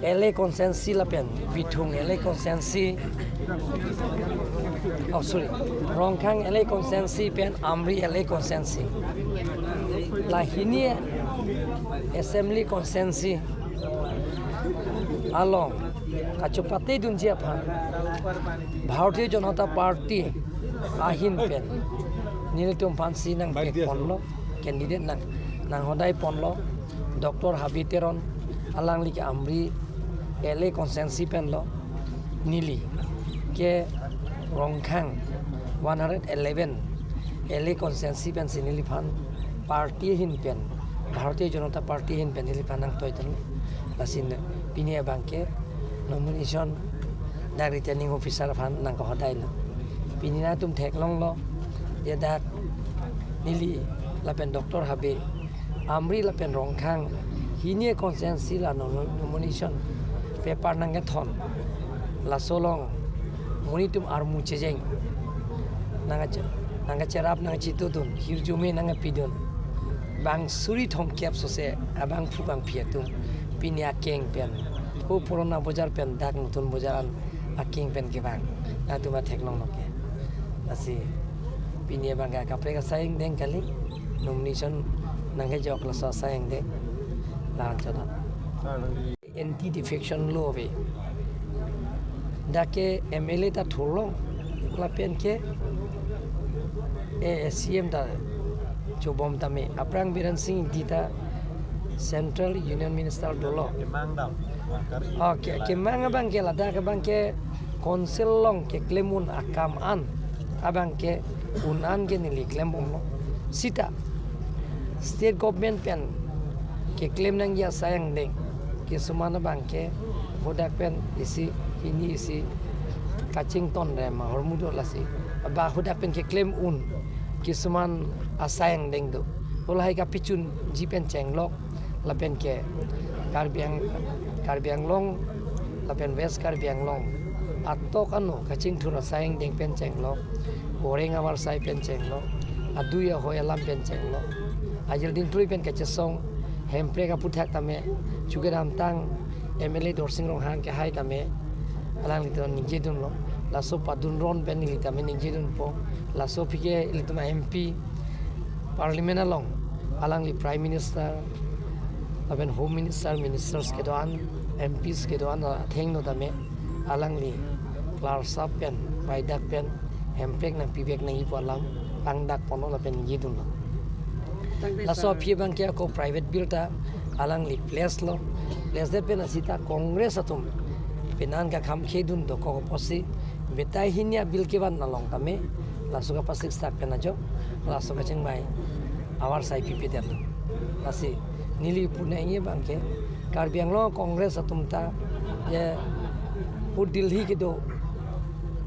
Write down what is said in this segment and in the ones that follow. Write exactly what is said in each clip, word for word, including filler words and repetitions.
L A constituency lapen Bithung L A constituency, oh sorry, Rongkhang L A constituency pen Amri L A constituency, la hini assembly constituency along kachepate dunji aphan Bharatiya Janata Party ahin pen nelitum aphansi nangpek ponlo, candidate nang, nanghodai ponlo, Doctor Habe Teron, alangli ke Amri L A constituency penlo, neli ke Rongkhang one hundred eleven L A constituency pensi neliphan party ahin pen, Bharatiya Janata Party ahin pen neliphan nangtoidun. Lasi pini abangke nomination dak returning officer aphan nangkahodailo. Pini nangtum theklonglo, ya dak neli lapen Doctor Habe, Amri lapen Rongkhang hini constituency la nom-, nomination paper nangkethon. Laso along monit atum armu chejeng, nangkache-, nangkacherap nangkachetudun, hirjume nangkapidun. Bang suri thomkep sose abangphu bangphi atum pini akeng pen, ko Purana Bazar pen dak Notun Bazar an akeng pen kevang, nangtum theklonglo ke. Lasi pini abangke kaprek asai angdeng kali, nomination nangkejok laso asai angdeng. Lahan chot. Anti defection law ave. Dak ke M L A ta thurlong, lapen ke, eh, C M ta chobom tame. Aphrang Biren Singh Engti ta Central Union Minister dolo. Kemang dam. Akar Oh, ke, kemang abangke ladak abangke council along keklem un akam an abangke un an ke neli klembomlo. Sita state government pen keklem nangji asai angdeng, kisuman abangke hadak pen isi, hini isi kachington rem ahormu do lasi. Ba hadak pen keklem un kisuman asai angdeng do. Halahei kapachunji pen chenglok, lapen ke Karbi Ang-, Karbi Anglong lapen West Karbi Anglong atok ano kachingthur asai angdeng pen chenglok, oreng amarsai pen chenglok, adui ahoi alam pen chenglok, ajil dingklui pen kachesong, hemprek aphuthak tame, chukedamtang M L A Dorsing Ronghang kehai tame, alanglitum ningjedunlo, laso padunron pen neli tame ningjedunpo, laso aphi ke ilitum M P, Parliament along alangli Prime Minister, lapen Home Minister, Ministers kedo-an, M Ps kedo-an athengno tame alangli klarsap pen, paidak pen, hemprek nangpivek nangji pu alam tangdak ponlo lapen ningjedunlo. Laso aphi abangke ako private bill ta alangli place lo, place det pen asita Congress atum penan kakhamkhedun dokok apotsi, betai hini abill kevan along tame laso kapasik stak pen ajok, laso kachingvai amarsai pipedetlo. Lasi neli pu nangji abangke Karbi Anglong Congress atum ta, ya, pu Delhi kedo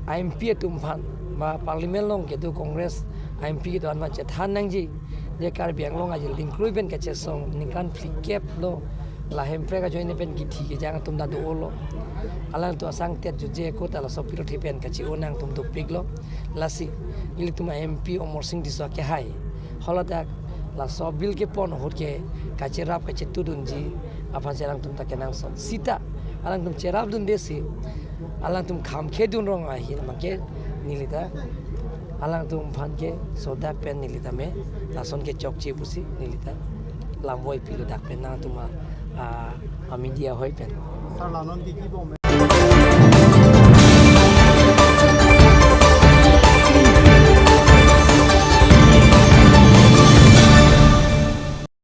M P atum aphan, ba Parliament along kedo Congress M P kedo-an aphan chethan nangji, je Karbi Anglong ajil dingklui pen kachesong ningkan phlikep lo, la hemprek ajoine pen kithi kejang atum ta dolo. Alangtum asangtet jutje ako ta laso apirthe pen kachi-o nangtum dopiklo. Lasi ilitum M P Amarsing Tisso kehai, haladak laso bill kepon ahut ke kacherap kachetudunji aphansi alangtum ta kenangsot. Sita alangtum cherapdundesi, alangtum khamkhedun rong ahin abangke neli ta alangtum aphan ke sodak pen neli tame lason kechokche pusi neli ta lamvoi pilo dak pen nangtum a, a, a media hoi pen. Sir, la non ke kibom?